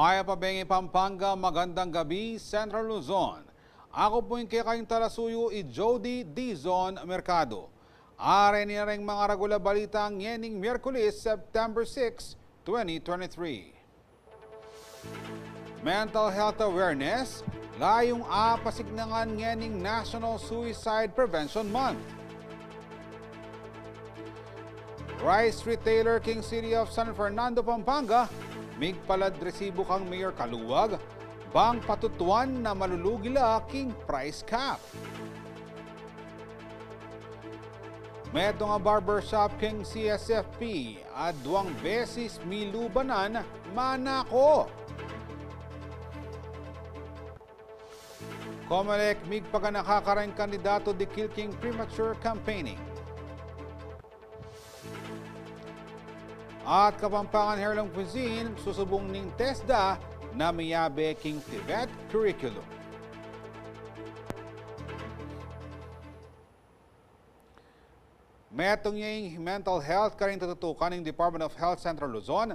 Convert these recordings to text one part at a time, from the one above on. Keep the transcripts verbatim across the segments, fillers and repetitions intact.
Mayap a bengi Pampanga, magandang gabi Central Luzon. Aku pu ing kekayung talasuyu, i Jody Dizon Mercado. Are ini ring mga regular balita ngening Miyerkules, September six, twenty twenty-three. Mental health awareness, layung apasignangan ngening National Suicide Prevention Month. Rice retailer king City of San Fernando, Pampanga, migpalad resibu kang Mayor Caluag, bang patutuan na malulugi la king price cap. Metung a barbershop king C S F P, aduang beses milubanan, manako. Comelec migpaganaka kareng kandidato dikil king premature campaigning. At Kapampangan Heirloom Cuisine, susubung ning TESDA na miyabe king TVET curriculum. Metung ya ing mental health karing tututukan ning Department of Health Central Luzon,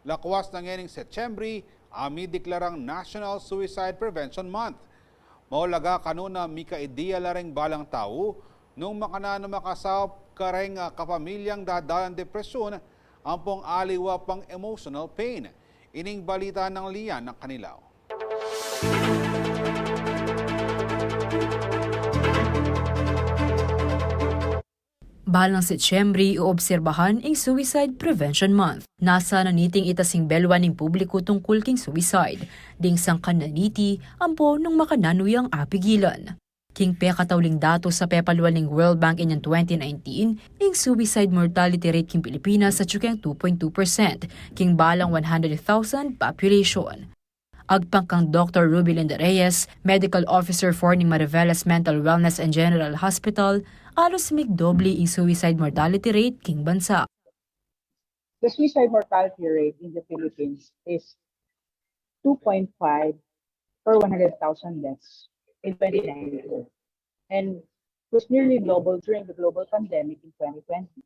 lakwas na ngening Setyembre, a mideklarang National Suicide Prevention Month. Maulaga kanuna mika-idea la ring balang tau nung makananu makasaup kareng, ah, kapamilyang dadalan depresyun ampong aliwa pang emotional pain. Ining balita nang Lian Canilao. Balang Setyembre, uobserbahan ing Suicide Prevention Month. Nasa na niting itas ing belwan ning publiku tungkul king suicide, ding sangkan na niti, ampo nung makananu yang apigilan. King pekatauling datos a pepalwal ning World Bank inyang twenty nineteen, ing suicide mortality rate king Pilipinas atyu keng two point two percent king balang one hundred thousand population. Agpang kang Doktor Ruby Linda Reyes, Medical Officer for ning Mariveles Mental Wellness and General Hospital, alus migdobli ing suicide mortality rate king bansa. The suicide mortality rate in the Philippines is two point five per one hundred thousand deaths in twenty nineteen, and was nearly double during the global pandemic in twenty twenty.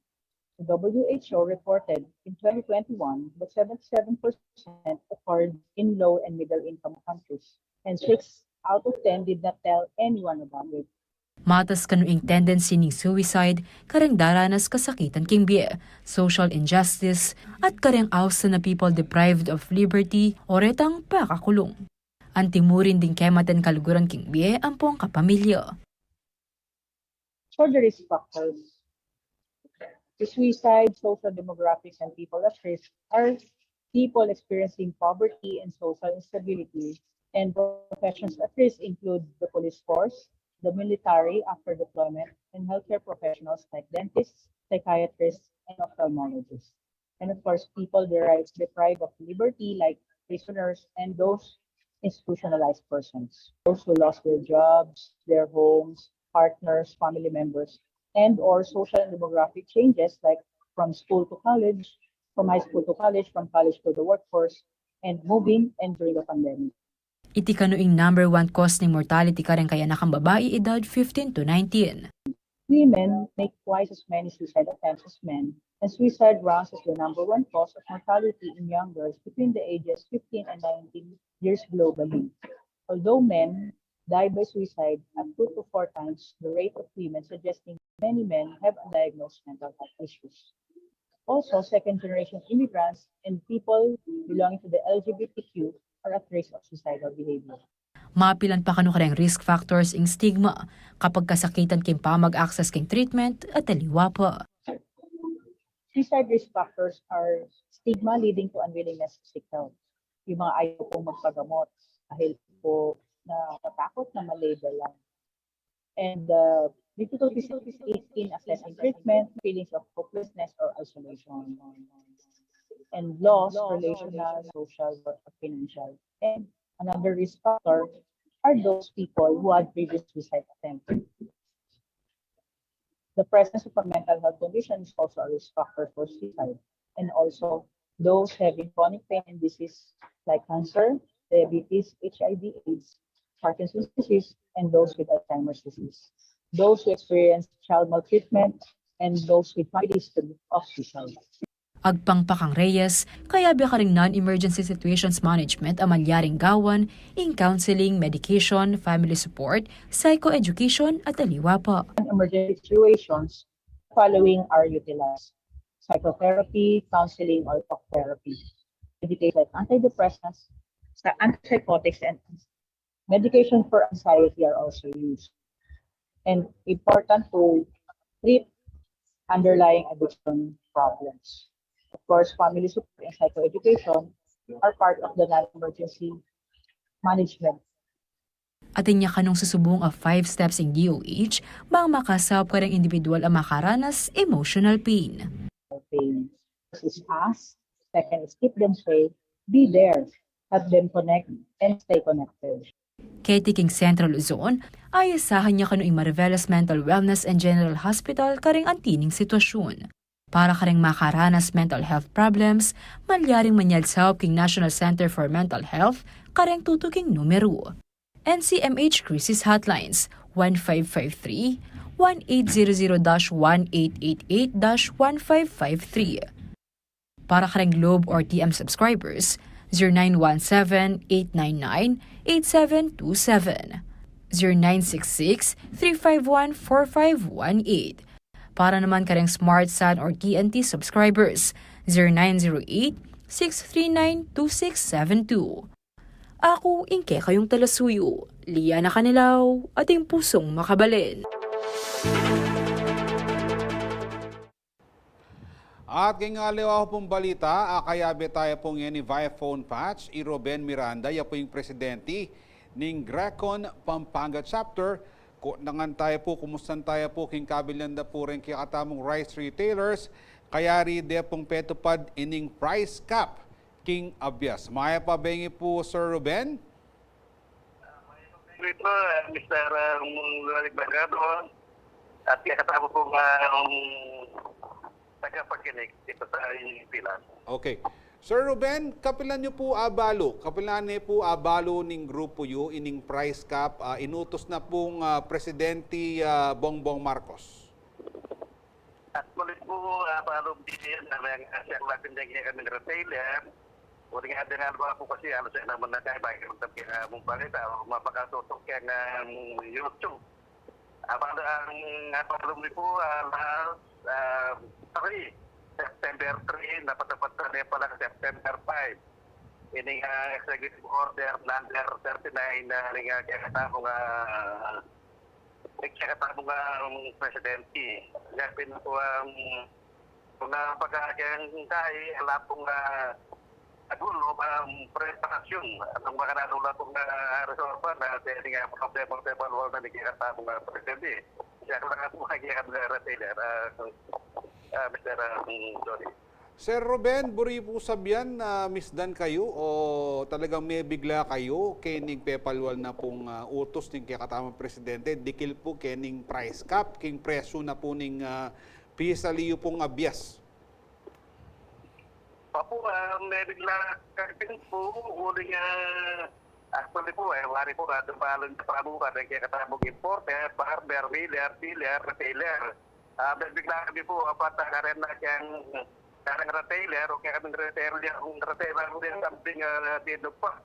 The W H O reported in twenty twenty-one that seventy-seven percent occurred in low and middle income countries, and six out of ten did not tell anyone about it. Matas kanu ing tendency ning suicide kareng daranas kasakitan king bie, social injustice, at kareng ausan a people deprived of liberty o retang pakakulung. Anti mu rin ding kematan kaluguran king bie ampong kapamilya. For the risk factors, the suicide, social demographics, and people at risk are people experiencing poverty and social instability, and professions at risk include the police force, the military after deployment, and healthcare professionals like dentists, psychiatrists, and ophthalmologists. And of course, people deri-, deprived of liberty, like prisoners and those institutionalized persons, those who lost their jobs, their homes, partners, family members, and or social and demographic changes, like from school to college, from high school to college, from college to the workforce, and moving and during the pandemic. Iti kanu ing number one cause ning mortality kareng kayanakang babai edad fifteen to nineteen. Women make twice as many suicide attempts as men, and suicide ranks as the number one cause of mortality in young girls between the ages fifteen and nineteen years globally. Although men die by suicide at two to four times the rate of women, suggesting many men have undiagnosed mental health issues. Also, second-generation immigrants and people belonging to the L G B T Q are at risk of suicidal behavior. Mapilan pa kanu kareng risk factors ing stigma, kapagkasakitan king pamag-access king treatment at aliwa pa. Suicide risk factors are stigma leading to unwillingness to seek help. Yung mga ayaw pong magpagamot dahil po natatakot na ma-label lang. And, uh, difficulties in assessing treatment, feelings of hopelessness or isolation, and loss, relational, social, or financial. And another risk factor are those people who had previous suicide attempt. The presence of a mental health condition is also a risk factor for suicide. And also, those having chronic pain and disease like cancer, diabetes, H I V, AIDS, Parkinson's disease, and those with Alzheimer's disease. Those who experience child maltreatment, and those with family history of suicide. Agpang pa kang Reyes, kayabe karing non-emergency situations management a malyaring gawan ing counseling, medication, family support, psychoeducation, at aliwa pa. Emergency situations following are utilized: psychotherapy, counseling, or talk therapy, medication like antidepressants, sa-, antipsychotics, and medication for anxiety are also used. And important to treat underlying addiction problems. Of course, family support and psychoeducation are part of the non-emergency management. Atin ya kanung susubung a five steps ing D O H, bang makasaup kareng individual a makaranas emotional pain. Pain. First is ask. Second is keep them safe. Be there. Help them connect and stay connected. Keti king Central Luzon, ayasahan ya kanu ing Mariveles Mental Wellness and General Hospital kareng antining sitwasyun. Para kareng makaranas mental health problems, malyaring manyad saup king National Center for Mental Health kareng tutuking numeru. N C M H Crisis Hotlines, one five five three, one eight zero zero dash one eight eight eight dash one five five three. Para kareng Globe or T M subscribers, zero nine one seven, eight nine nine, eight seven two seven, zero nine six six, three five one, four five one eight. Para naman kareng Smart Sun or T N T subscribers, zero nine zero eight, six three nine, two six seven two. Aku ing kekayung talasuyu, Liana Canilaw, ating pusung makabalen. At king aliwa pung balita, a, kayabe taya pung ngeni via phone patch i Ruben Miranda, ya pu ing presidenti ning Grecon Pampanga Chapter. Kutnan taya pu, kumustan taya pu king kabilyan da pu reng kekatamung rice retailers, kayari de pung petupad ining price cap king abias. Mayap a bengi pu, Sir Ruben. Ito, ah, Mister, ah, Roderick Mercado, at kekatamu pung, ah, um, tagapakinig dito sa Pinas. Okay. Sir Ruben, kapilan yu pu abalu, kapilan ne pu abalu ning grupu yu ining price cap, ah, inutus na pung, ah, Presidenti, ah, Bongbong Marcos? Actually pu, ah, balu mi, ah, meng, ah, siyang lakin deng kaya kaming retailer. Uling ada nga pu kasi, alu siya naman na kaya, bagi magtabi, ah, mung balita, o mapakatutok keng, ah, YouTube. Ah, balu, ang, ah, balu mi pu, ah, last, ah, three, September three, napatupad na ne pala September five. Ining, ah, executive order number thirty-nine, ah, ning, ah, kaya katamu nga, eh, kaya katamu nga, um, presidenti. Kaya pin pu, um, mga pagkakayang kai, ala pung, ah, agulo, um, preparasyon. At ang mga nanula pung, ah, resolba na, kaya nga problema, problema, wala na ni kaya katamu nga presidenti. Kaya katamu nga kaya katamu nga retailer, ah, ah, Mister, ah, Johnny. Sir Ruben, buri pu sabian na misdan kayu o talagang mebigla kayu kening pepalwal na pung, ah, utus ning kekatamung presidente, dikil pu kening price cap, king presyu na pu ning, ah, pisali yu pung abias? Opu, ah, mebigla kami pu, uling, ah, actually pu, eh, wari pu, ah, dumalu na pamu, ah, kekatamung importer, farmer, miller, dealer, retailer. Ah, mebigla kami pu, apat, ah, kareng, ah, keng, kareng retailer, o keng retailer, keng retailer, keng something, ah, tinupad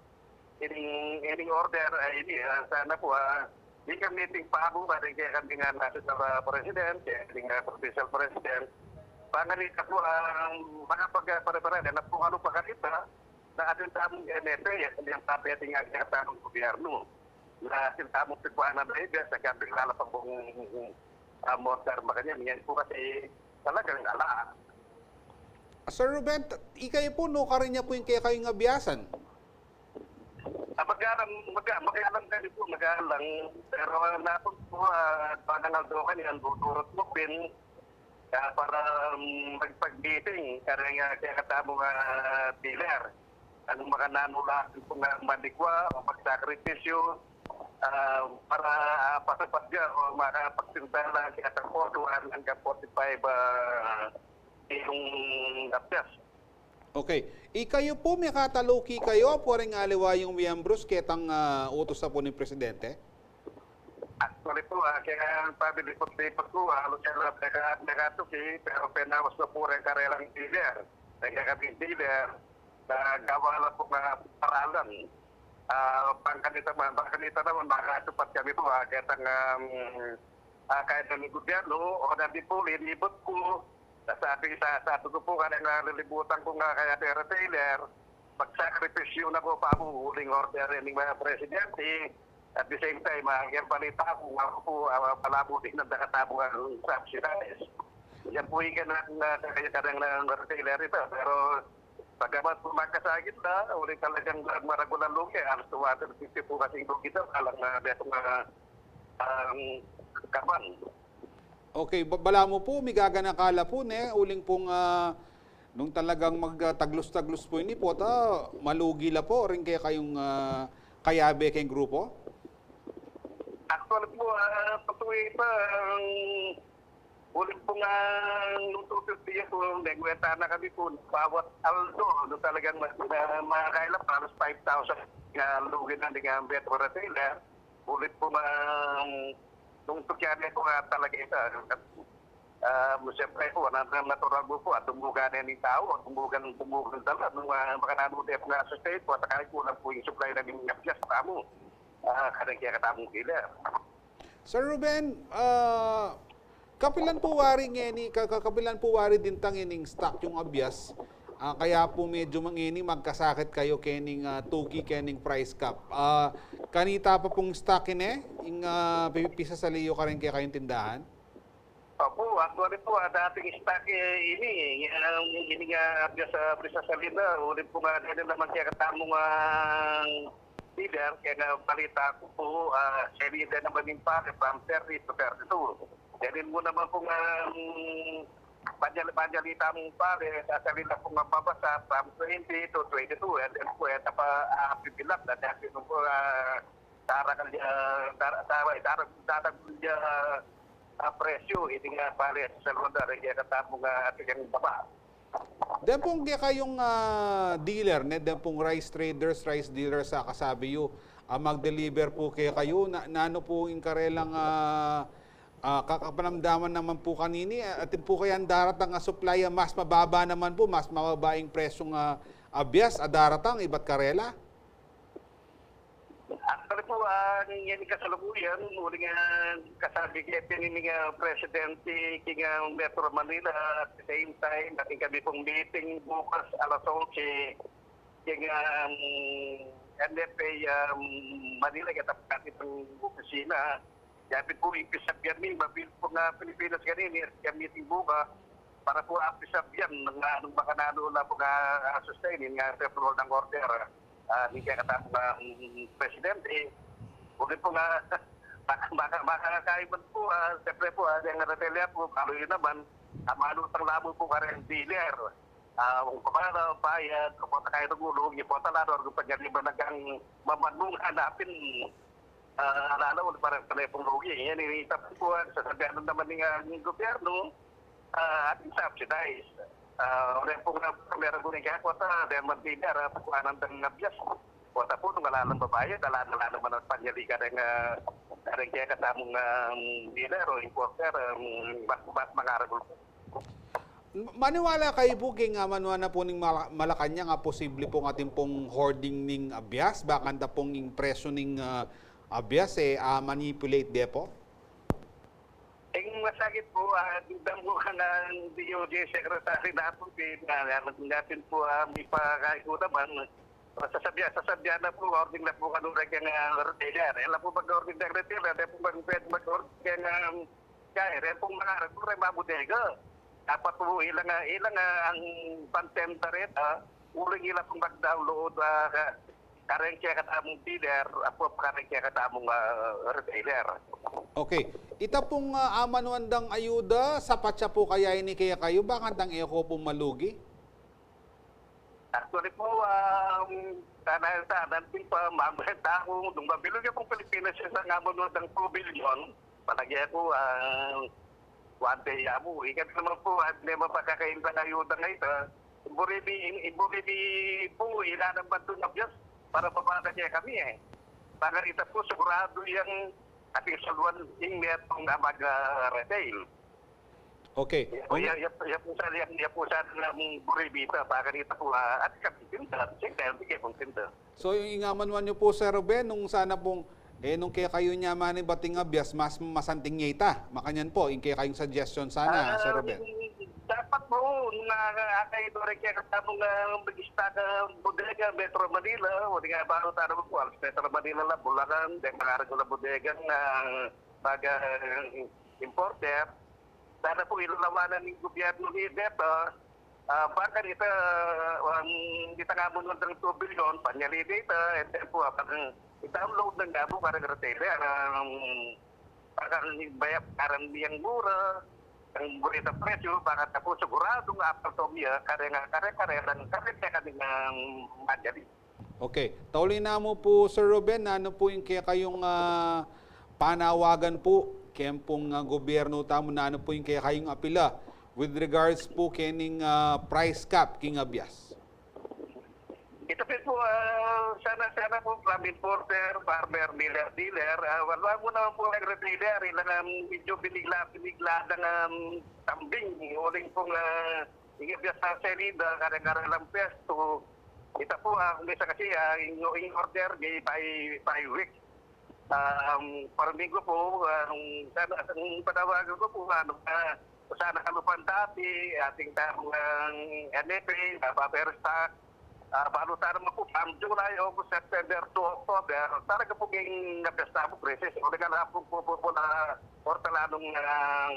ining, ining order, ah, ini, ah, sana pu, ah, di kami ting pabu, kareng kaya kami nga nasa sa president, kaya kami nga provincial president. Pangalit ako, ah, makapag-, ah, pare-pare, na pu, ano pa kanita, na atin tamung M F A, ya, yang tabi ating, ah, tamung gobyerno. Na atin tamung pagkuhanan na iga, sa gambing lalapang pung, ah, mortar, makanya, yan po kasi talagang ala. Sir Ruben, t-, ikayu pu, nukarin ya pu ing kekayung abiasan? Ah, mag-alang, mag-, mag-alang kami pu, mag-alang. Pero, ah, napun pu, ah, panangal do kami, ang tuturot mo pin, ah, para, um, magpag-meeting, kareng, ah, kaya katamu nga dealer. Anong mga nanulakan pu nga manikwa o magsakripisyo, ah, para, ah, patupad ya o makapagsimba la kaya tang forty-one hanggang forty-five, ah, yung abias. Okay. Ikayu pu, mekataluki kayu, pu reng aliwa yung miyembrus, ketang, ah, utus na pu ning presidente? Actually pu, ah, kaya family pu, di pa pu, ah, halos yan lang meka-, mekatuki, pero penawas na pu reng karelang dealer. Kaya kami dealer, na gawa la pung paralan. Ah, bang kanita man, bang kanita naman, makasupat kami pu, ah, ketang, um, ah, kaya ng gobyerno, o nandi pu, linibot ku, nasabi, sa, sabi ku pu, kaya nga lilibutan ku nga kaya retailer, magsakripisyo na ku pa pu, uling order ning mga presidente, at the same time, ah, yang balita ku, nga pu, ah, palabu din ang nakatabo ang subsidize. Yan pu yung kanang, ah, kaya kanang ng retailer ito, pero pagamat pu magkasakit na, uling talagang maragulan lugi, alas two hundred fifty pu kasing lugi daw, alang, ah, betong, ah, ang kaban. Okay, ba-, balamu pu, migaganaka la pu, ne, uling pung, ah, nung talagang magtaglus-taglus pu ini pu, ta malugi la pu, rin kaya kayung, ah, kayabe keng grupo? Actually pu, ah, patuwi pa, ang uling pu nga nung two fifty years pu, nagwenta na kami pu, bawat aldo, nung talagang ma-, ma-, makakaila, halos five thousand nga lugi na ning, ah, Metro Retailer. Ulit pu nga, nung tukyari pu nga talaga ita, ah, siyempre pu, natural pu pu, ah, dumbugan na ning tau, dumbugan, dumbugan talaga, nung, ah, makananu de pu nga sustain pu, at saka kulang pu yung supply na ning abyas tamu. Ah, kadang kaya katamu kila. Sir Ruben, ah, kapilan pu wari ngeni, ka-, ka-, kapilan pu wari dintang ining stock yung abyas? Ah, kaya pu medyo mangeni, magkasakit kayu kening, ah, tuki, kening price cap. Ah, kanita pa pung stock ini, ing, ah, pi-, pisasali yu karin kekayung tindahan? Opu, actually pu, ah, dating stock, eh, ini, eh, ini nga abyas, ah, pisasali na, ulit pu nga, deni naman kekatamung, ah, leader, kaya nga balita ku pu, ah, sali na naman yung pare from thirty to thirty-two. Deni mu naman pu nga, mm, banyal-, banyalita mung pare, sasali na pu nga mabasa from twenty to twenty-two, and then pu, eh, tapa, ah, pipilat na, dati nung pu, ah, Daragan ya, dara-, dara-, dara-, daragan ya, ah, presyo, ini nga pare sa salon da, kaya katamu nga ating baba. Den pung kekayung, ah, dealer, ne, den pung rice traders, rice dealers, a kasabi yu, a mag-deliver pu kekayu, na, nanu pu ing karelang, ah, ah, ka-, kapanamdaman naman pu kanini, ah, atin pu kayang daratang a supply a mas mababa naman pu, mas mababa ing presyung, ah, abyas a daratang ibat karela? Actually pu, ah, ngeni kasalukuyan, uling, ah, kasabi ke pin ning, ah, presidente king, ah, Metro Manila, at the same time, atin kami pung meeting bukas alas onse king, ah, N F A, ah, Manila, katapat ning opisina. Yapin pu, ipisabyan mi, mabil pu nga Pilipinas kanini, kaya meeting bukas, para pu apisabyan, nung, ah, nung makananu la pu nga, ah, sustain, nga, ah, approval ng order, ah, ning kekatamung, ah, mm, presidente. Ulit pu nga, maka-, maka-, makakaiban pu, ah, siyempre pu, ah, yang retailer pu, kaluy naman, ah, manutang la mu pu kareng dealer. Ah, kung pamana, bayad, kung pota kayo ng ulo, yung pota la, kung panyaliban na kang mamanung hanapin, ah, ala-ala, wala pa rin pala pung lugi. Yan, ini tapos pu, ah, sasabihan na naman ning, ah, ning gobyerno, ah, ating subsidize. Ah, wala pung, ah, primera pu ning kaya kota, dahil man dealer, ah, pagkuhanan ng abyas. Kota pu, nung ala nang babayad, ala, ala naman ang panyalikan ng, ah, ng kaya katamung, ah, dealer o importer, ah, mas, mas mangaragul pu. M-, maniwala kayu pu king, ah, manuan na pu ning Mala-, Malacañang a posible pung atin pung hoarding ning abyas, bakanta pung ing presyo ning, ah, abyas, e, ah, manipulate de pu? Ing masakit pu, ah, dambukan ng D O J secretary na pu, pi-, na, na, natin pu, ah, mipakaikutan man, sasabihan, sasabihan na pu, hoarding na pu kanu reng, ah, retailer. E la pu mag-hoarding reng retailer, e la pu mag-, pwede mag-hoarding reng, ah, Kaya rin pung mga nagre-, mga bodega. Dapat pu ilang, ah, ilang, ah, ang pantenta rin, ah, uling ila pung mag-download, ah, ka-, kareng kekatamung dealer, apo kareng kekatamung, ah, retailer. Okay. Ita pung, ah, amanuan dang ayuda, sapat ya pu kaya ini kekayu, bakanta e ko pu malugi? Actually pu, um, sana, sana din pa, mabenta ku, nung mabilug ya pung Pilipinas ya sa ngamun dang two billion, palagi ku, ah, one day ya mu. Ikat naman pu, at may mapakakain pa kayu da ngay ta. Imburi mi, imburi mi pu, ila ng bantu na biyas, para mabata kaya kami e. Pangarita pu, sigurado yang ating saluan ing metong amag, ah, retail. Okay. Ya, ya, ya, ya pu sana, ya, ya pu sana ing buri mi, bakanita pu, ah, at kami tinda, siyempre, bigyan kong tinda. So, ing amanuan yu pu, Sir Ruben, nung sana pung, eh, nung kekayu naman ing bating abyas, mas masanting ya ita. Makanyan pu, ing kekayung suggestion sana, Sir Ruben. Ah, dapat pu, nung, ah, kaya ito rin kaya katamu nga mag-stock, ah, bodega, Metro Manila, o di nga, baru tayo pu, alas Metro Manila la, Bulacan, di nga, mangarag la bodega, ah, pag, ah, importer. Sana pu ilalawanan ning gobyerno ni Beto, ah, bakanita, ah, um, ita nga mu nung two billion, panyali na ita, and then pu, ah, parang i-download na nga mu kareng retailer, ah, um, parang baya, kareng miyang mura, ang mura ita presyo, baka ta pu sigurado nga apal to miya, kareng, kareng, kareng, kareng, kareng, kareng, manyali. Okay. Tauli namu pu, Sir Ruben, nanu pu ing kekayung, ah, panawagan pu keng pung, ah, gobyerno tamu, nanu pu ing kekayung apila with regards pu kening, ah, price cap king abyas? Ita pu, ah, sana, sana pu, from importer, farmer, miller, dealer, ah, wala mu naman pu ing retailer, ilang, um, medyo binigla, binigla ng, um, tambing, uling pung, ah, ing abyas na selinda, kareng-kareng lang pwestu. Ita pu, ah, kung minsan kasi, ah, ing, ing order, may by, by week. Ah, um, per minggu pu, ah, ang, ang, ang panawagan ku pu, ano, ah, sana kalupan dati, atin tamung N F A, ah, buffer stock, ah, balu tana man pu, from July, August, September to October, talaga pu ing abyas tamu, prices, o, dengan hapon pu, pu, pu, na, ortalanung, ah,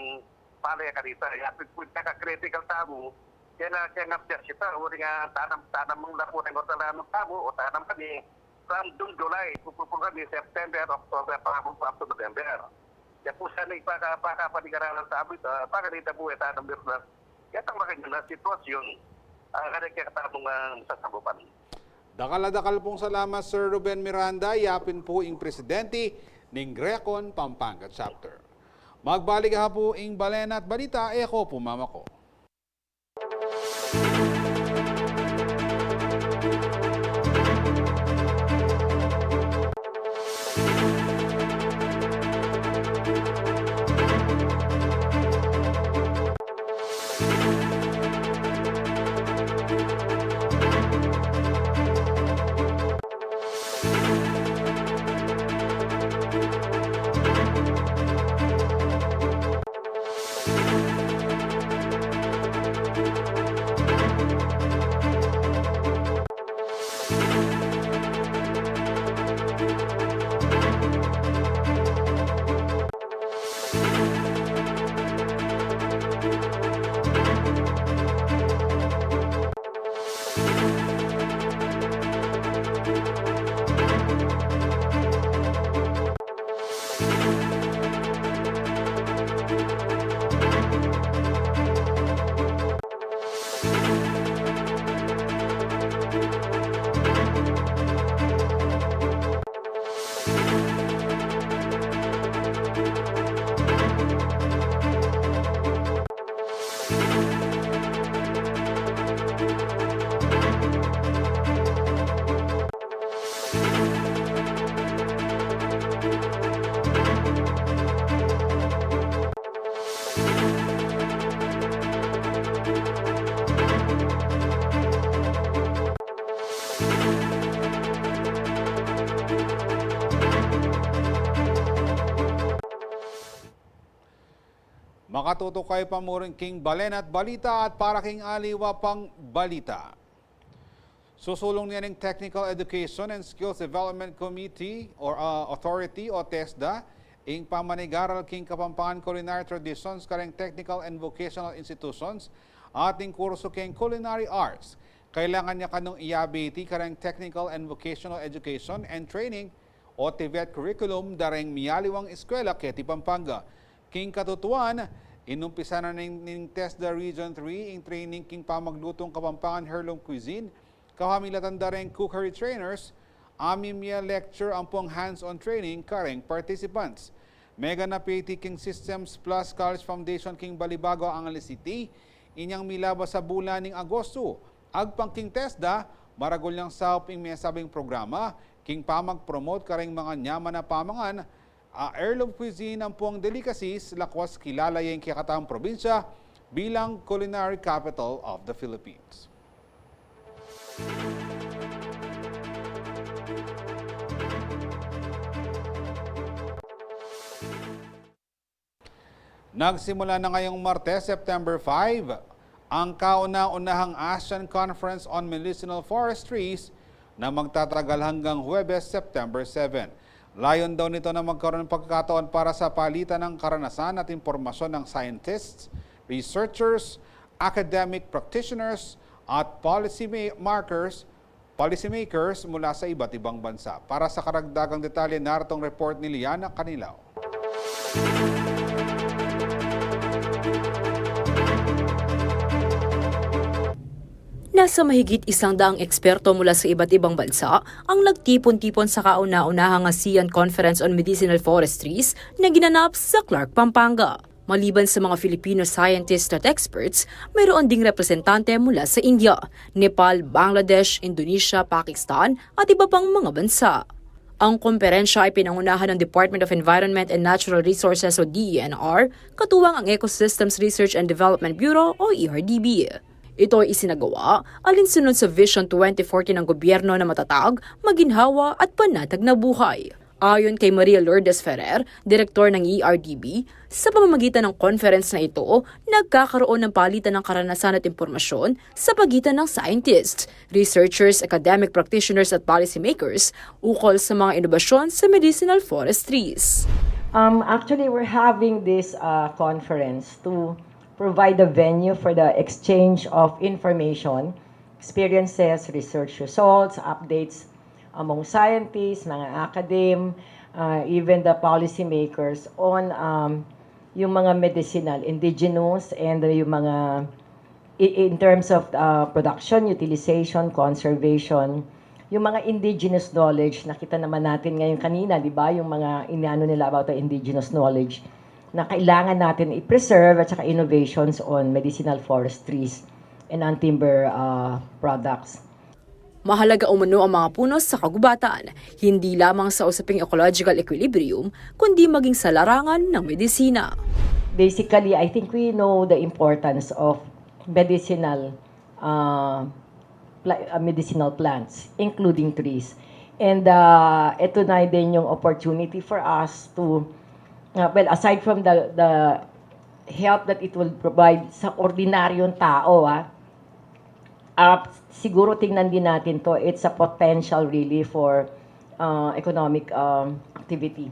palay kanita, ya pu ing pinaka-critical tamu, kaya nga, kaya nga, piyas ita, uling, ah, tanam, tanam mu na pu ring ortalan tamu, o tanam kami, from June, July, pu, pu, pu kami, September, October, pa, pu, up to November. Ya pu sana ipaka, paka, panigaralan tamu ita, pakanita pu, e, tanam, meron na, kaya tang makanyan a sitwasyun, ah, kareng kekatamung, ah, sasagupan. Dakal a dakal pung salamat, Sir Ruben Miranda, yapin pu ing presidente ning Grecon Pampanga Chapter. Magbalik ha pu ing Balena't Balita, e ko pu mamako. Makatutukayan pa mu rin king Balena't Balita at para king aliwa pang balita. Susulung ne ning Technical Education and Skills Development Committee or, ah, Authority o TESDA ing pamanigaral king Kapampangan culinary traditions kareng technical and vocational institutions at ing kursu keng culinary arts. Kailangan ne kanung iabe iti kareng technical and vocational education and training o TVET curriculum da reng mialiwang eskwela keti Pampanga. King katutuan, inumpisa na ning, ning TESDA Region three ing training king pamaglutung Kapampangan heirloom cuisine kapamilatan da reng cookery trainers, aming mie lecture ampong hands-on training kareng participants. Meganap ya iti king Systems Plus College Foundation king Balibago, Angeles City, inyang milabas a bulan ning Agosto. Agpang king TESDA, maragul yang saup ing mesabing programa king pamag-promote kareng manganyaman a pamangan, a heirloom cuisine ampong delicacies, lakwas kilala ya ing kekatamung probinsya bilang culinary capital of the Philippines. Nagsimula na ngayong Martes, September five, ang kauna-unahang ASEAN Conference on Medicinal Forestries na magtatagal hanggang Huwebes, September seven. Layon daw nito na magkaroon ng pagkakataon para sa palitan ng karanasan at impormasyon ng scientists, researchers, academic practitioners, at policy ma-, markers, policymakers mula sa iba't ibang bansa. Para sa karagdagang detalye, narito ang report ni Liana Canilao. Nasa mahigit isang daang eksperto mula sa iba't ibang bansa ang nagtipon-tipon sa kauna-unahang ASEAN Conference on Medicinal Forestries na ginanap sa Clark, Pampanga. Maliban sa mga Filipino scientists at experts, mayroon ding representante mula sa India, Nepal, Bangladesh, Indonesia, Pakistan at iba pang mga bansa. Ang komperensya ay pinangunahan ng Department of Environment and Natural Resources o D E N R, katuwang ang Ecosystems Research and Development Bureau o E R D B. Ito ay isinagawa alinsunod sa Vision twenty forty ng gobyerno na matatag, maginhawa at panatag na buhay. Ayon kay Maria Lourdes Ferrer, direktor ng E R D B, sa pamamagitan ng conference na ito, nagkakaroon ng palitan ng karanasan at impormasyon sa pagitan ng scientists, researchers, academic practitioners at policymakers ukol sa mga inobasyon sa medicinal forestries. Um, actually, we're having this uh, conference to provide a venue for the exchange of information, experiences, research results, updates among scientists, mga academe, uh, even the policymakers on um, yung mga medicinal, indigenous, and yung mga i- in terms of uh, production, utilization, conservation, yung mga indigenous knowledge, nakita naman natin ngayon kanina, di ba, yung mga inano nila about the indigenous knowledge na kailangan natin i-preserve at saka innovations on medicinal forestries and on timber uh, products. Mahalaga umano ang mga puno sa kagubatan, hindi lamang sa usaping ecological equilibrium, kundi maging sa larangan ng medisina. Basically, I think we know the importance of medicinal uh, pla- uh, medicinal plants, including trees. And uh, ito na din yung opportunity for us to, uh, well, aside from the, the help that it will provide sa ordinaryong tao, ah, uh, siguro tingnan din natin to, it's a potential really for uh, economic um, activity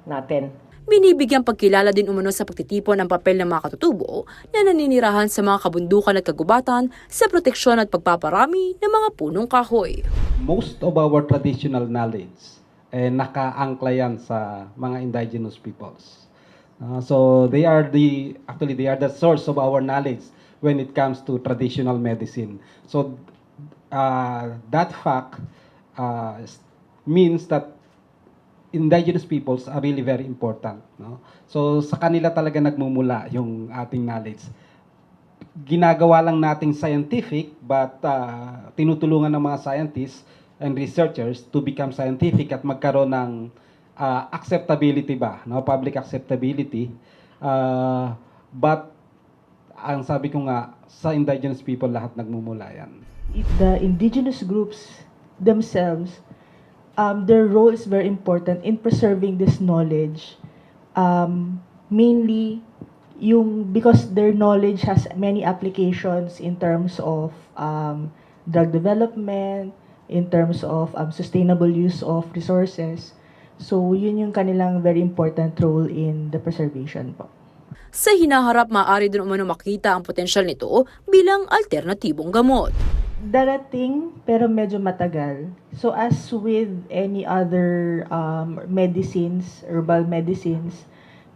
natin. Binibigyang pagkilala din umano sa pagtitipon ang papel ng mga katutubo na naninirahan sa mga kabundukan at kagubatan sa proteksyon at pagpaparami ng mga punong kahoy. Most of our traditional knowledge, eh, nakaangkla yan sa mga indigenous peoples. Uh, so they are the, actually they are the source of our knowledge when it comes to traditional medicine. So uh, that fact uh, means that indigenous peoples are really very important, no? So sa kanila talaga nagmumula yung ating knowledge. Ginagawa lang nating scientific, but uh, tinutulungan ng mga scientists and researchers to become scientific at magkaroon ng uh, acceptability ba, no? Public acceptability. Uh, but ang sabi ko nga, sa indigenous people lahat nagmumula yan. The indigenous groups themselves, um, their role is very important in preserving this knowledge. Um, mainly, yung because their knowledge has many applications in terms of um, drug development, in terms of um, sustainable use of resources. So, yun yung kanilang very important role in the preservation po. Sa hinaharap, maaari din umano makita ang potensyal nito bilang alternatibong gamot. Darating, pero medyo matagal. So as with any other um, medicines, herbal medicines,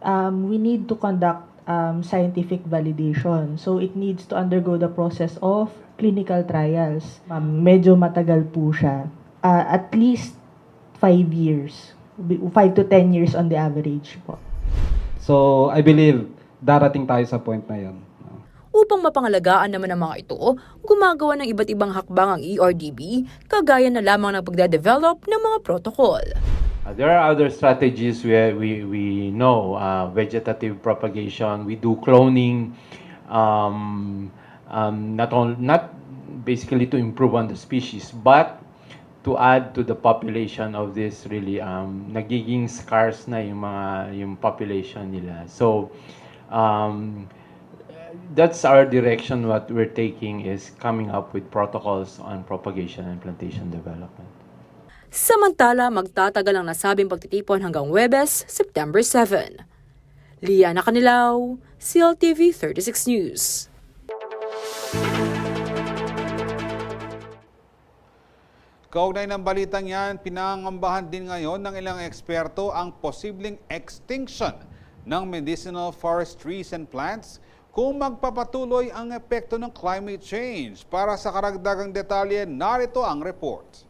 um, we need to conduct um, scientific validation. So it needs to undergo the process of clinical trials. Um, medyo matagal po siya. Uh, at least five years. Five to ten years on the average po. So I believe darating tayo sa point na yun. Upang mapangalagaan naman ang mga ito, gumagawa ng iba't ibang hakbang ang E R D B, kagaya na lamang ng pagde-develop ng mga protocol. Uh, there are other strategies we, we, we know, uh, vegetative propagation, we do cloning, Um, um, not only, not basically to improve on the species, but to add to the population of this really, um, nagiging scarce na yung mga, yung population nila. So, um, that's our direction. What we're taking is coming up with protocols on propagation and plantation development. Samantala, magtatagal ang nasabing pagtitipon hanggang Huwebes, September seven. Liana Canilaw, C L T V thirty-six News. Kaugnay ng balitang yan, pinangangambahan din ngayon ng ilang eksperto ang posibleng extinction ng medicinal forest trees and plants kung magpapatuloy ang epekto ng climate change. Para sa karagdagang detalye, narito ang report.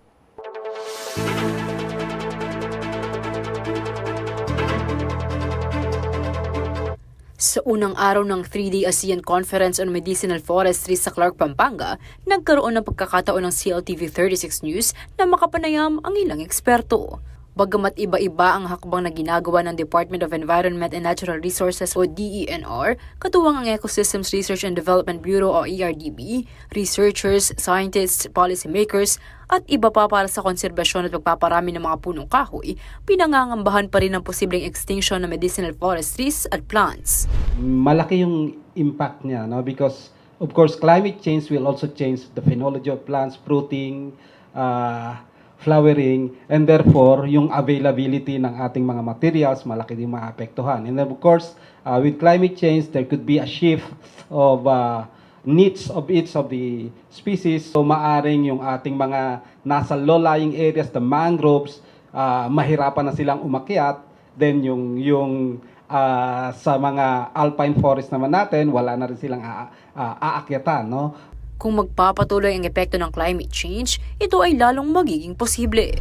Sa unang araw ng three-day ASEAN Conference on Medicinal Forestry sa Clark, Pampanga, nagkaroon ng pagkakataon ng C L T V thirty-six News na makapanayam ang ilang eksperto. Bagamat iba-iba ang hakbang na ginagawa ng Department of Environment and Natural Resources o D E N R, katuwang ang Ecosystems Research and Development Bureau o E R D B, researchers, scientists, policymakers, at iba pa para sa konserbasyon at pagpaparami ng mga punong kahoy, pinangangambahan pa rin ang posibleng extinction ng medicinal forest trees at plants. Malaki yung impact niya, no? Because, of course, climate change will also change the phenology of plants, fruiting, uh, flowering, and therefore, yung availability ng ating mga materials, malaki din maapektuhan. And then, of course, uh, with climate change, there could be a shift of uh, needs of each of the species. So, maaring yung ating mga nasa low-lying areas, the mangroves, uh, mahirapan na silang umakyat. Then, yung, yung uh, sa mga alpine forest naman natin, wala na rin silang a- uh, aakyatan, no? Kung magpapatuloy ang epekto ng climate change, ito ay lalong magiging posible.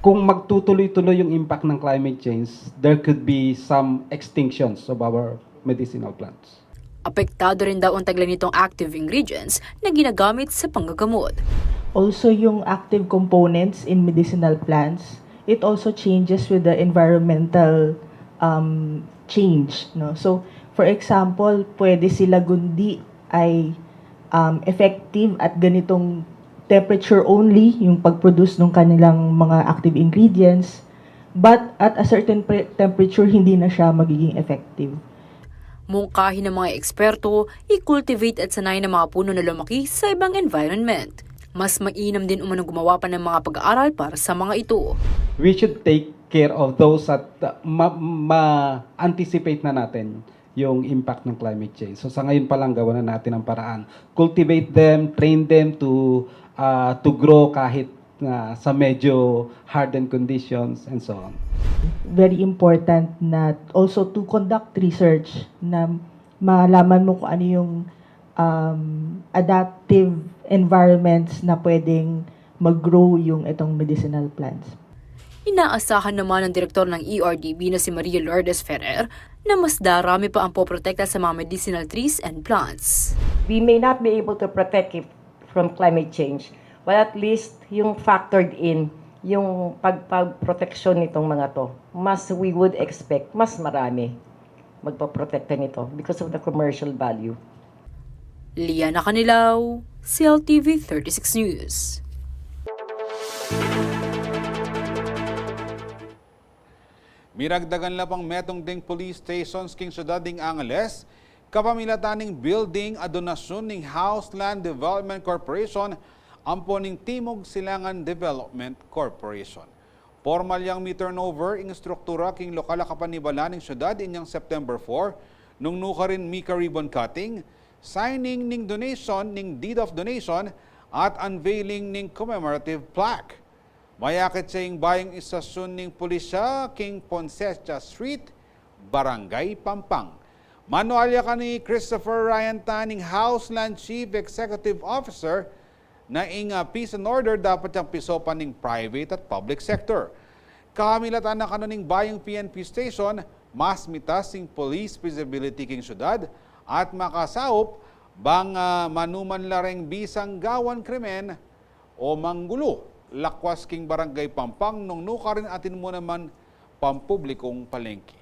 Kung magtutuloy-tuloy yung impact ng climate change, there could be some extinctions of our medicinal plants. Apektado rin daw ang tagla nitong active ingredients na ginagamit sa panggagamot. Also, yung active components in medicinal plants, it also changes with the environmental um, change. No? So, for example, pwede sila gundi ay um, effective at ganitong temperature only yung pag-produce ng kanilang mga active ingredients, but at a certain pre- temperature, hindi na siya magiging effective. Mungkahi ng mga eksperto, i-cultivate at sanayin ang mga puno na lumaki sa ibang environment. Mas mainam din umanong gumawa pa ng mga pag-aaral para sa mga ito. We should take care of those at uh, ma- ma-anticipate na natin yung impact ng climate change. So sa ngayon pa lang, gawa na natin ang paraan. Cultivate them, train them to uh, to grow kahit na sa medyo hardened conditions and so on. Very important na also to conduct research na malaman mo kung ano yung um, adaptive environments na pwedeng mag-grow yung itong medicinal plants. Inaasahan naman ng direktor ng E R D B na si Maria Lourdes Ferrer na mas darami pa ang poprotekta sa mga medicinal trees and plants. We may not be able to protect it from climate change, but at least yung factored in yung pagpagproteksyon nitong mga to, mas we would expect mas marami magpaprotekta nito because of the commercial value. Liana Canilaw, C L T V thirty-six News. Miragdagan la pang metung ding police stations king syudad ding Angeles, kapamilatan ning building a donasyon ning House Land Development Corporation ampo ning Timog Silangan Development Corporation. Pormal yang mi-turnover ing struktura king lokal a kapanibalan ning syudad inyang September four, nung nukarin mika-ribbon cutting, signing ning donation, ning deed of donation, at unveiling ning commemorative plaque. Mayakit ya ing bayung istasyon ning pulisya king Poncesa Street, Barangay Pampang. Manualya kami Christopher Ryan Tan, ing House Land Chief Executive Officer, na ing, ah, peace and order dapat yang pisopan ning private at public sector. Kamilatan na kanu ning bayung P N P station, mas mitas ing police visibility king syudad at makasaup bang, ah, manuman la reng bisang gawan krimen o manggulu lakwas king Barangay Pampang nung nukarin atin mu naman pampublikung palengke.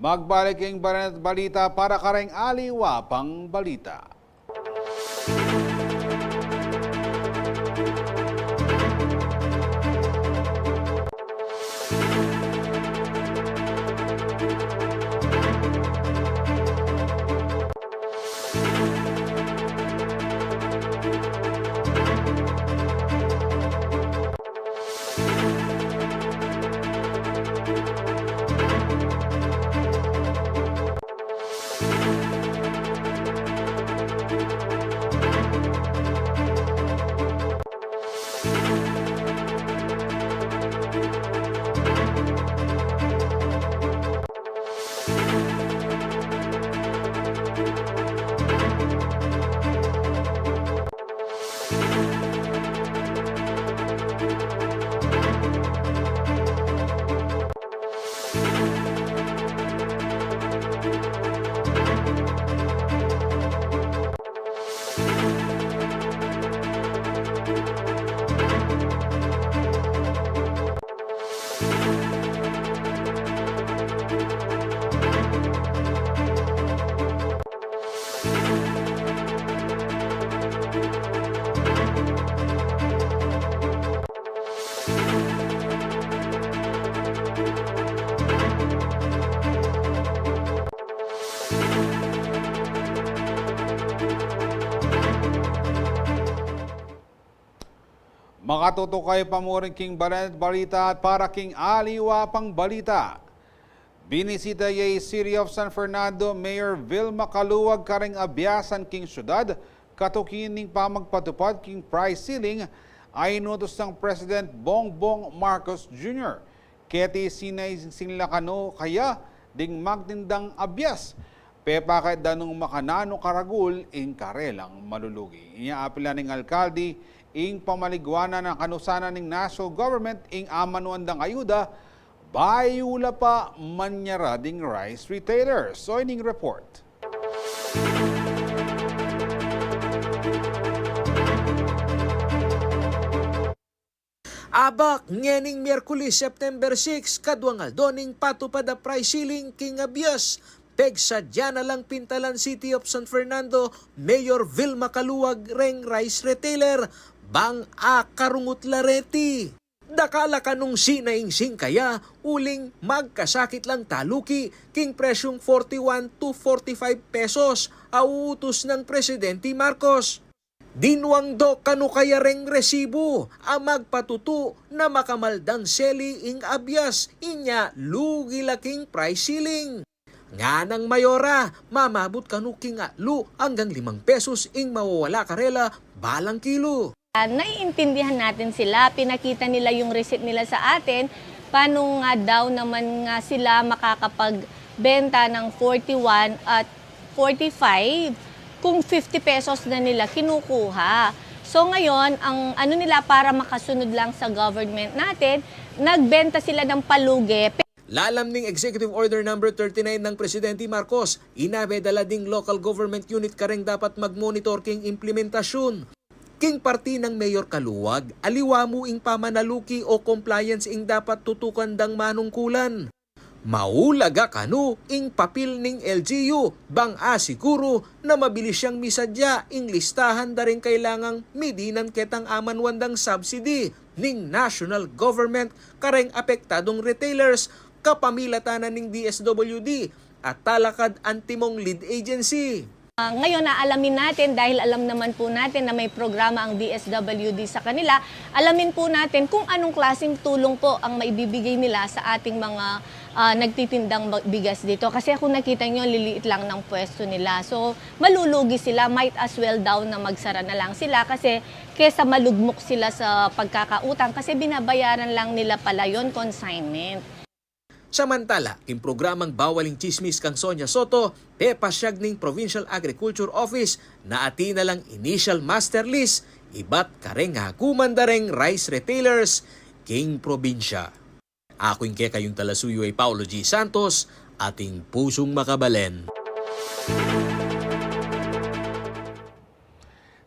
Magbalik ing Balen at Balita para kareng aliwa pang balita. Makatutukan pa mu rin king Balen at Balita at para king aliwa pang balita. Binisita ya i City of San Fernando Mayor Vilma Caluag kareng abiasan king syudad, katuki ning pamagpatupad king price ceiling a inutus nang President Bongbong Marcos Junior. Keti sinaising la kanu kaya ding magtindang abias, pepakit da nung makananu karagul ing karelang malulugi. Inya apila ning alkalde ing pamaligwanan a kanu sana ning national government ing amanuan dang ayuda, bayu la pa manyara ding rice retailer. So ining report. Abak, ngening Miyerkules, September six, kaduang aldo ning patupad a price ceiling king abias, pegsadya na lang pintalan City of San Fernando Mayor Vilma Caluag reng rice retailer, bang akarungut la reti. Dakal a kanung sinaising kaya uling magkasakit lang taluki king presyung forty-one to forty-five pesos a uutus nang Presidente Marcos. Dinuang do kanu kaya reng resibu a magpatutu na makamal dang seli ing abias, inya lugi la king price ceiling. Nganang mayora, mamabut kanu king atlu anggang limang pesos ing mawawala karela balang kilo. Ah, naiintindihan natin sila, pinakita nila yung receipt nila sa atin, paano nga daw naman nga sila makakapagbenta ng forty-one at forty-five kung fifty pesos na nila kinukuha. So ngayon, ang ano nila, para makasunod lang sa government natin, nagbenta sila ng palugi. Lalam ning Executive Order Number thirty-nine ng Presidente Marcos, inabe da la ding local government unit kareng dapat mag-monitor king implementasyun. King parti nang Mayor Caluag, aliwa mu ing pamanaluki o compliance ing dapat tutukan dang manungkulan. Maulaga kanu ing papil ning L G U, bang asiguru na mabilis yang misadya ing listahan da ring kailangang midinan ketang amanuan dang subsidy ning national government kareng apektadung retailers, kapamilatan na ning D S W D at Talakad Antimong Lead Agency. Ah, ngayon, aalamin natin, dahil alam naman po natin na may programa ang D S W D sa kanila, alamin po natin kung anong klaseng tulong po ang maibibigay nila sa ating mga, ah, nagtitindang ba-, bigas dito. Kasi kung nakita nyo, liliit lang ng pwesto nila. So, malulugi sila, might as well daw na magsara na lang sila kasi kesa malugmok sila sa pagkakautang kasi binabayaran lang nila pala yon, consignment. Samantala, king programang Bawal ing Tsismis kang Sonia Soto, pepasyag ning Provincial Agriculture Office na atin na lang initial master list ibat kareng aguman da reng rice retailers king probinsya. Aku ing kekayung talasuyu ay Paulo G Santos, ating pusung makabalen.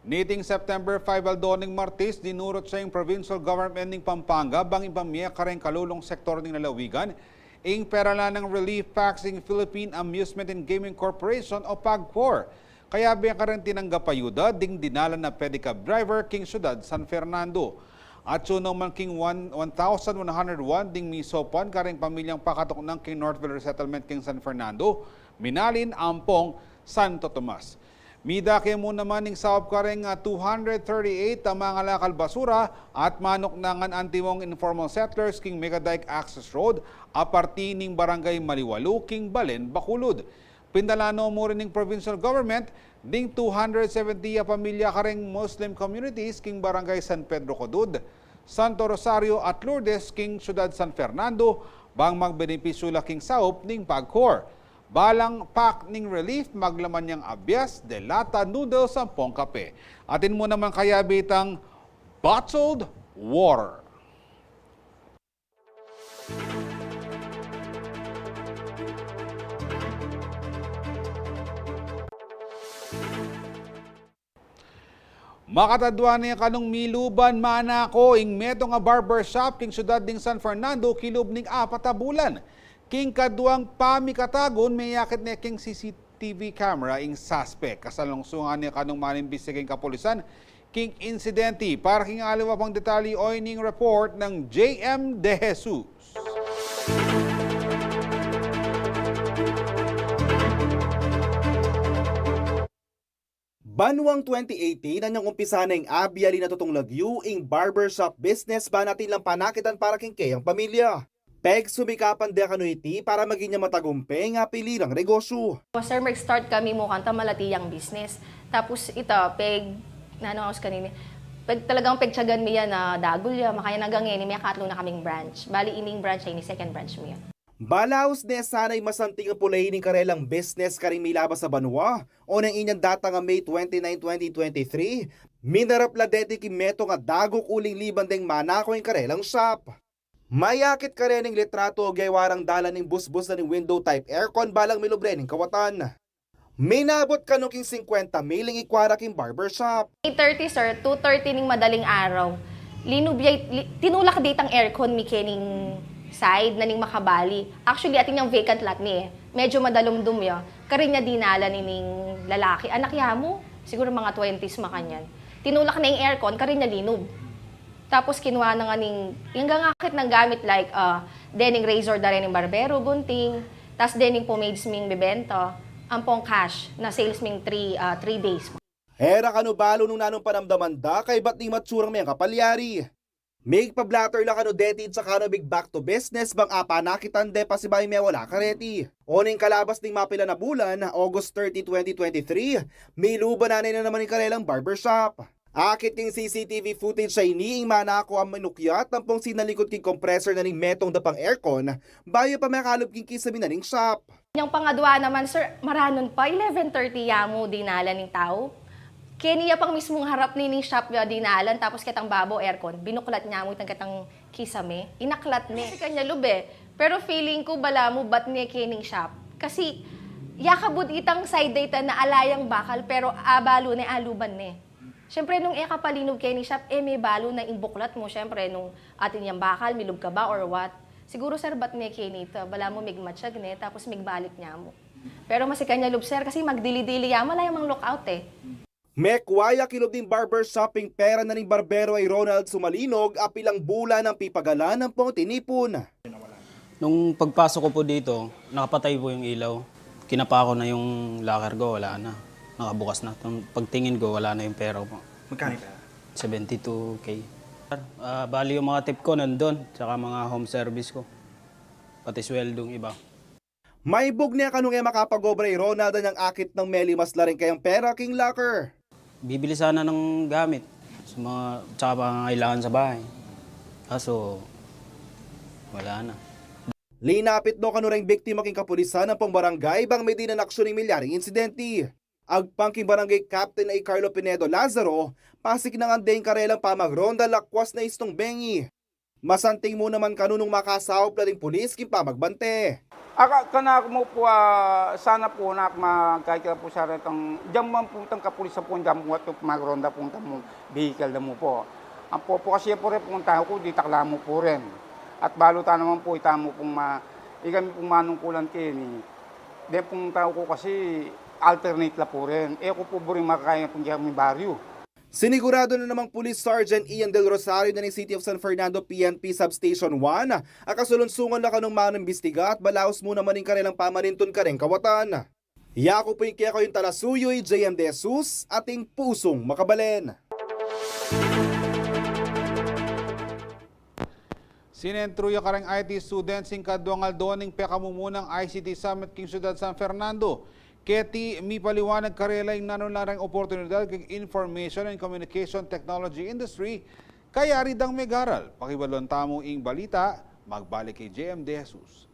Niting September five, aldo ning Martis, dinurut ya ing provincial government ning Pampanga bang ipamie kareng kalulung sektor ning lalawigan Ing pera la nang relief pack king Philippine Amusement and Gaming Corporation o PAGCOR. Kayabe karing tinanggap ayuda ding dinalan a pedicab driver king syudad San Fernando. Atsu no man king one, one thousand one hundred one ding misopan karing pamilyang pakatuknang king Northville Resettlement king San Fernando, Minalin ampong Santo Tomas. Midake mu naman ing saup karing, ah, two hundred thirty-eight a mangalakal basura at manuknangan antimong informal settlers king Megadike Access Road a parti ning Barangay Maliwalu king Balen, Bacolod. Pindala no mu rin ning provincial government ding two hundred seventy a pamilya karing Muslim communities king Barangay San Pedro Codud, Santo Rosario at Lourdes king syudad San Fernando bang magbenepisyu la king saup ning PAGCOR. Balang pack ning relief maglaman yang abias, de lata, noodles ampong kape. Atin mu naman kayabe itang bottled water. Makatadua ne kanung miluban manako ing metung a barber shop king syudad ning San Fernando kilub ning apat a bulan. King kaduang pamikatagun, meyakit ne king C C T V camera ing suspect. Kasalungsungan ne kanung manimbistiga ing kapulisan king insidente. Para king aliwa pang detalye, oyni ing report nang J M De Jesus. Banwang twenty eighteen, anyang umpisa na ing abiali na tutung lagyu ing barbershop business ban atin lang panakitan para king keyang pamilya. Pegsumikapan de kanu iti para maging ya matagumpe ing apili rang negosyu. Sir, mag-start kami mu kanta malati yang business. Tapos ita, peg, nanu aus kanini, peg talagang pegtyagan mi yan na dagul ya, makanyan anggang ngeni, mekatlu na kaming branch. Bali, ining branch a ini, second branch mi yan. Balaus ne sana ing masanting a pulayi ning karelang business karing milabas a banwa, oneng inyang datang a May twenty-nine, twenty twenty-three, minarap la deti king metung a daguk uling liban deng manako ing karelang shop. Mayakit kareng litrato o gewa rang dalan ning busbus na ning window type aircon balang milub reng kawatan. Minabut kanu king singkwenta mil ing ikwa ra king barbershop. Eight thirty, sir, two thirty ning madaling araw. Linub ya, li-, tinulak ditang aircon mi kening side na ning makabali. Actually, atin yang vacant lot ni e. Medyo madalumdum ya. Karin ya dinalan ining lalaki. Anak ya mu, siguro mga twenties makanyan. Tinulak na ing aircon, karin ya linub. Tapos kinua na nga ning, anggang akit nang gamit like, ah, dening razor da reng barbero, gunting, tas dening pomades ming bebenta, ampong cash, na sales ming three, ah, three days. E ra kanu balu nung nanung panamdaman da kaybat ning matsurang meng kapalyari. Migpa-blotter la kanu deti at saka na mig back to business bang apanakitan de pasibayu mewala kareti. Oneng kalabas ning mapilan a bulan, August thirty, twenty twenty-three, miluban na ne na naman ing karelang barbershop. Akit king C C T V footage a ini ing manako a minukyat ampong sinalikut king compressor na ning metung dapang aircon, bayu pa mekalub king kisame na ning shop. Yang pangadwa naman, sir, maranun pa, eleven thirty ya mu dinalan ning tau. Keni ya pang mismung harap nining shop ya dinalan, tapos ketang babo aircon, binuklat ya mu itang ketang kisame, inaklat ne. Kasi kanya lub e. Pero feeling ku bala mu bat ne kening shop. Kasi yakabud itang side deta na ala yang bakal, pero abalu ne, aluban ne. Siyempre, nung e ka pa linub keni shop, e me balu na ing buklat mu. Siyempre, nung atin yang bakal, milub ka ba or what? Siguro, sir, bat ne keni ta, bala mu migmatyag ne, tapos migbalik ya mu. Pero masikan ya lub, sir, kasi magdili-dili ya mu, ala yang mang lookout e. Mekwa ya kilub ning barbershop ing pera na ning barbero a i Ronald Sumalinog a pilang bulan nang pipagalan ampong tinipun. Nung pagpasok ko po dito, nakapatay po yung ilaw. Kinapa ko na yung locker ko, wala na. Nakabukas na. Nung pagtingin ko, wala na yung pera ko po. Magkano yung pera? Seventy-two K. Ah, bali yung mga tip ko nandun, tsaka mga home service ko. Pati sweldong iba. Maibug ne kanung e makapag-obra i Ronald anyang akit nang melimas la ring kayang pera king locker. Bibili sana ng gamit sa mga, tsaka pangangailangan sa bahay. Kaso, wala na. Linapit no kanu reng biktima king kapulisan ampong barangay bang medinan aksyon ing milyaring insidente. Agpang king barangay captain a i Carlo Pinedo Lazaro, pasiknangan de ing karelang pamagronda lakwas na istung bengi. Masanting mu naman kanu nung makasaup la ding pulis king pamagbante. Aka, kanaku mu pu, ah, sana pu nak magkakita pu sana itang, diyan man pu itang kapulisan pu, diyan pu at magronda pu itang vehicle da mu pu. Ampo pu kasi pu rin pu itang tau ku, ditak la mu pu rin. At balu ta naman pu, ita mu pung ma-, Ikami pung manungkulan keni, deng pung tau ku kasi alternate la pu rin. E ku pu buring makakaya pung kekami baryu. Sinigurado na namang Police Sergeant Ian Del Rosario na ning City of San Fernando P N P Substation one a kasulunsungan na kanung manumbistiga at balaus mu naman ing karelang pamanintun kareng kawatan. Yaku pu ing kekayung talasuyu, J M De Jesus, ating pusung makabalen. Sinentru ya kareng I T students ing kaduang aldo ning pekamumunang I C T Summit king Syudad San Fernando. Keti mipaliwanag karela ing nanu la reng oportunidad king Information and Communication Technology Industry, kayari dang megaral. Pakibaluan tamu ing balita, magbalik i J M De Jesus.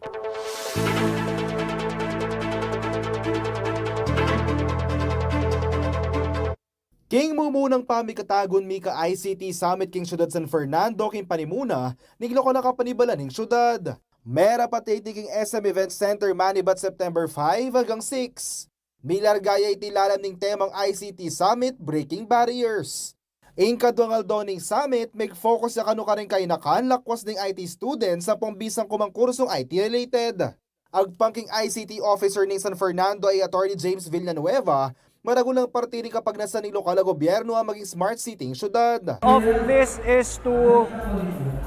King mumunang pamikatagun mika I C T Summit king Syudad San Fernando king panimuna ning lokal a kapanibalan ning syudad. Mera patiti king S M Event Center manibat September five hanggang six. Milarga ya iti lalam ning temang I C T Summit, Breaking Barriers. Ing kaduang aldo ning summit, mig-focus ya kanu karing kainakan lakwas ning I T students ampong bisang ku mang kursung I T related. Agpang king I C T officer ning San Fernando a i Attorney James Villanueva, maragul nang parte ning kapagnasan ning lokal a gobyerno a maging smart city ing syudad. Of this is to,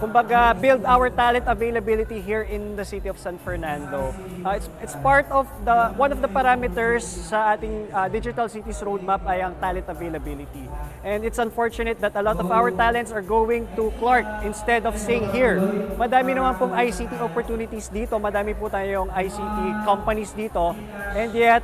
kumbaga, build our talent availability here in the city of San Fernando. Uh, it's, it's part of the, one of the parameters sa ating, uh, Digital Cities Roadmap ay ang talent availability. And it's unfortunate that a lot of our talents are going to Clark instead of staying here. Madami naman pong I C T opportunities dito, madami po tayong I C T companies dito, and yet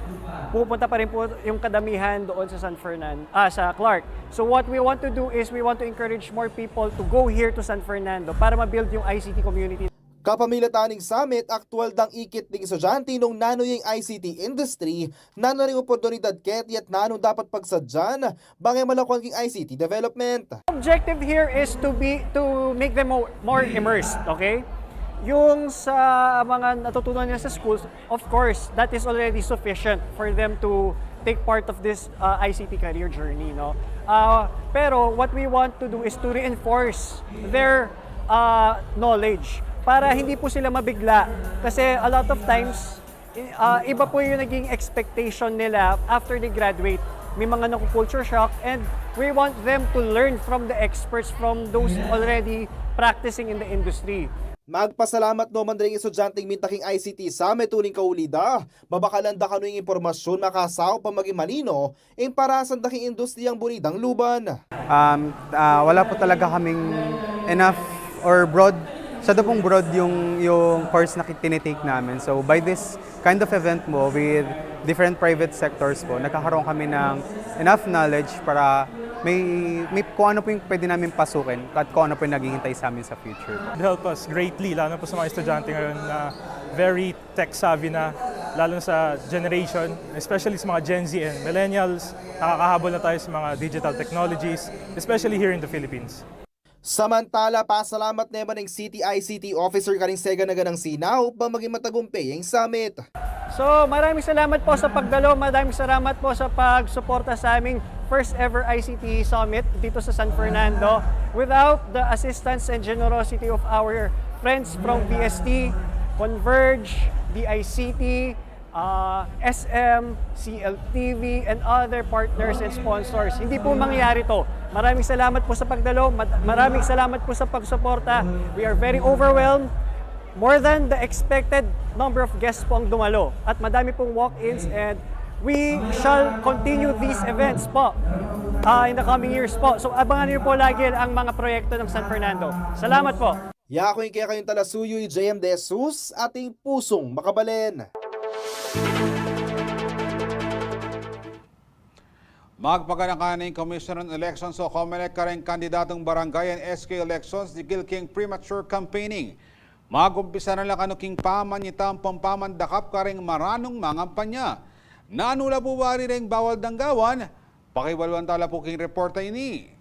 pupunta pa rin po yung kadamihan doon sa San Fernan-, ah, sa Clark. So what we want to do is we want to encourage more people to go here to San Fernando para ma-build yung I C T community. Kapamilatan ning summit, aktual dang ikit ding estudyante nung nanu ya ing I C T industry, nanu ring oportunidad keti at nanu dapat pagsadyan, bang e malakuan king I C T development. Objective here is to be, to make them more, more immersed, okay? Yung sa mga natutunan nila sa schools, of course, that is already sufficient for them to take part of this, uh, I C T career journey, no? Uh, pero what we want to do is to reinforce their, uh, knowledge para hindi po sila mabigla. Kasi a lot of times, i-, uh, iba po yung naging expectation nila after they graduate. May mga naku-culture shock, and we want them to learn from the experts, from those already practicing in the industry. Magpasalamat no man ring estudyanteng minta king I C T Summit uling kauli da, mabakalan da kanu ing impormasyun makasaup a maging malino ing parasan da king industriyang buri dang luban. Um, ah, wala po talaga kaming enough or broad, masyado pong broad yung, yung course na ki-, tinitake namin. So, by this kind of event mo with different private sectors po, nagkakaroon kami ng enough knowledge para may, may kung ano po yung pwede namin pasukin at kung ano po yung naghihintay sa amin sa future po. It helped us greatly, lalo na po sa mga estudyante ngayon na very tech savvy na, lalo na sa generation, especially sa mga Gen Z and millennials. Nakakahabol na tayo sa mga digital technologies, especially here in the Philippines. Samantala, pasalamat naman ing City I C T Officer karing Sega na ganang sinaup bang maging matagumpe ing summit. So, maraming salamat po sa pagdalo, maraming salamat po sa pagsuporta sa aming first ever I C T Summit dito sa San Fernando. Without the assistance and generosity of our friends from V S T, Converge, D I C T, ah, S M, C L T V, and other partners and sponsors, hindi po mangyayari to. Maraming salamat po sa pagdalo, mad-, maraming salamat po sa pagsuporta. We are very overwhelmed. More than the expected number of guests po ang dumalo. At madami pong walk-ins, and we shall continue these events po, ah, in the coming years po. So, abangan niyo po lagi ang mga proyekto ng San Fernando. Salamat po. Yaku ing kekayung talasuyu, J M De Jesus, ating pusung makabalen. Magpaganaka na ing Commission on Elections o Comelec kareng kandidatung barangay and S K elections dikil king premature campaigning. Magumpisa na la kanu king pamanyitang pampamandakap kareng maranung mangampanya. Nanu la pu bari reng bawal dang gawan? Pakibaluan tala pu king reporta ini.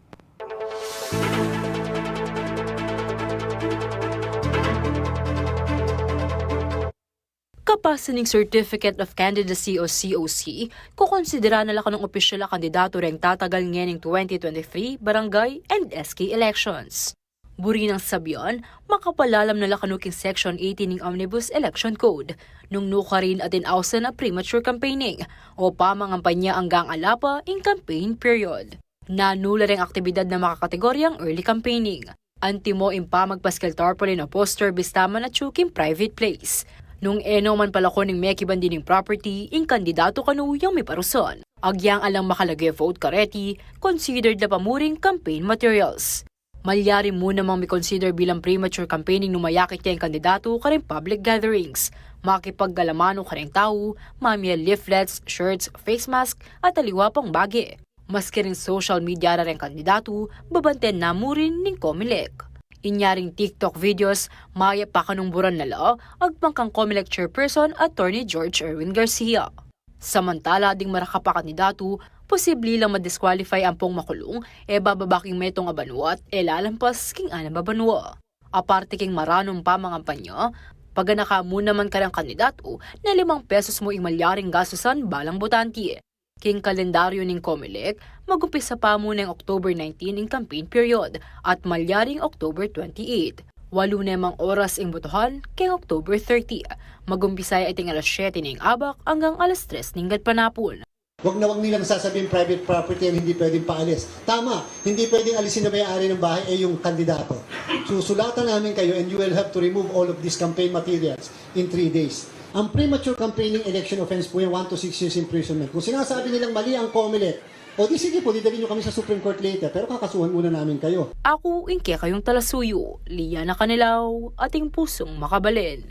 Kapasan ning Certificate of Candidacy o C O C, kukonsidera na la kanung opisyal a kandidato reng tatagal ngening twenty twenty-three barangay and S K elections. Buri nang sabian, makapalalam na la kanu king Section eighteen ning Omnibus Election Code. Nung nukarin atin ausan a premature campaigning o pamangampanya anggang ala pa ing campaign period. Nanu la reng aktibidad na makakategoryang early campaigning. Antimo ing pamagpaskil tarpaulin o poster bista man atyu king private place. Nung e no man palakon ning mekibat dining property ing kandidatu kanu yang miparusan, agyang alang makalage vote kareti, considered la pa mu ring campaign materials. Malyari mu namang mikonsider bilang premature campaigning nung mayakit ya ing kandidatu karing public gatherings, makipagkalamanu karing tau, mamie leaflets, shirts, face mask, at aliwa pang bage. Maski ring social media ra reng kandidatu, babanten na mu rin ning Comelec. Inya ring TikTok videos, mayap a kanungburan na la, agpang kang Comelec Chairperson Attorney George Erwin Garcia. Samantala ding marakap a kandidatu, posible lang ma-disqualify ampong makulung e bababa king metung a banua at e lalampas king anam a banua. Aparte king maranum pamangampanya, paganaka mu naman kareng kandidatu na limang pesos mu ing malyaring gastusan balang botante. King kalendaryu ning Comelec, magumpisa pa mu neng October nineteen ing campaign period at malyaring October twenty-eight. Walu ne mang oras ing botohan keng October thirty. Magumpisa ya iting alas siyete ning abak anggang alas tres ning gatpanapun. Wag na wag nilang sasabihin private property ang hindi pwedeng paalis. Tama, hindi pwedeng alisin ng may-ari ng bahay ay yung kandidato. Susulatan namin kayo and you will have to remove all of these campaign materials in three days. Ang premature campaigning election offense po yan, one to six years imprisonment. Kung sinasabi nilang mali ang Comelec, o di sige po, didalhin nyo kami sa Supreme Court later, pero kakasuhan muna namin kayo. Aku ing kekayung talasuyu, Liana Canelao, ating pusung makabalen.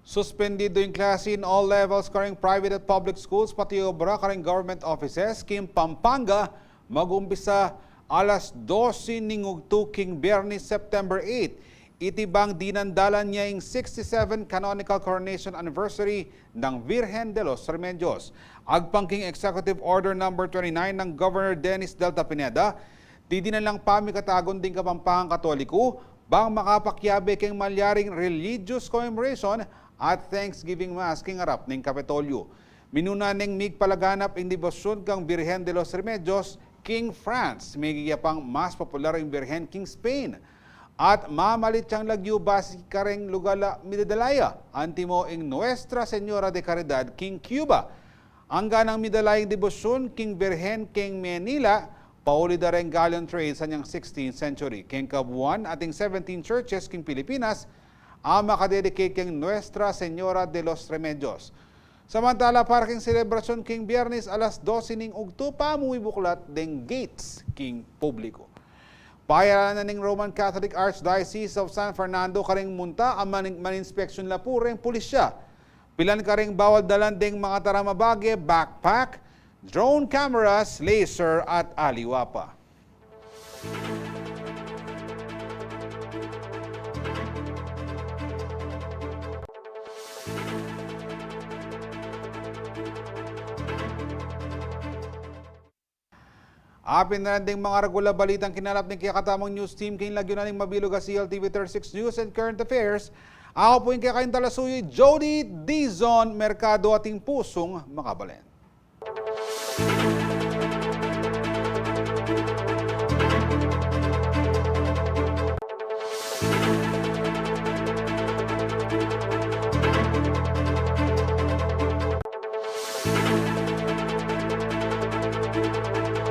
Suspendido ing klase in all levels karing private at public schools, pati obra karing government offices king Pampanga, magumpisa alas dose ning ugtu king Biyernes, September eight. Iti bang dinandalan ya ing sixty-seven canonical coronation anniversary ng Virgen de los Remedios. Agpang king Executive Order number twenty-nine ng Governor Dennis Delta Pineda, didinan lang pamikatagun ding Kapampangan Katoliko, bang makapakiabe keng malyaring religious commemoration at Thanksgiving Mass king arap ning Kapitolyo. Minuna neng migpalaganap ing debosyun kang Virgen de los Remedios king France, miging ya pang mas popular ing Birhen king Spain. At mamalit yang lagyu basi kareng lugal a midadala ya, antimo ing Nuestra Señora de Caridad king Cuba. Angga nang midala ing debosyun king Birhen king Manila, pauli da reng galleon trade sa niyang sixteenth century. King kabuan ating seventeen churches king Pilipinas a makadedicate king Nuestra Señora de los Remedios. Samantala, para king selebrasyun king Biyernes, alas dose ning ugtu pa mu mibuklat deng gates king publiko. Payaralan na ning Roman Catholic Archdiocese of San Fernando karing munta a manin-, maninspeksyun la pu reng pulisya. Pilan karing bawal dalan deng makatarama bage, backpack, drone cameras, laser at aliwa pa. Apin na rin ding mga regular balitang kinalap ning kekatamung news team king lagyu na ning mabilug a C L T V thirty-six News and Current Affairs. Aku pu ing kekayung talasuyu, Jody Dizon Mercado, ating pusung makabalen.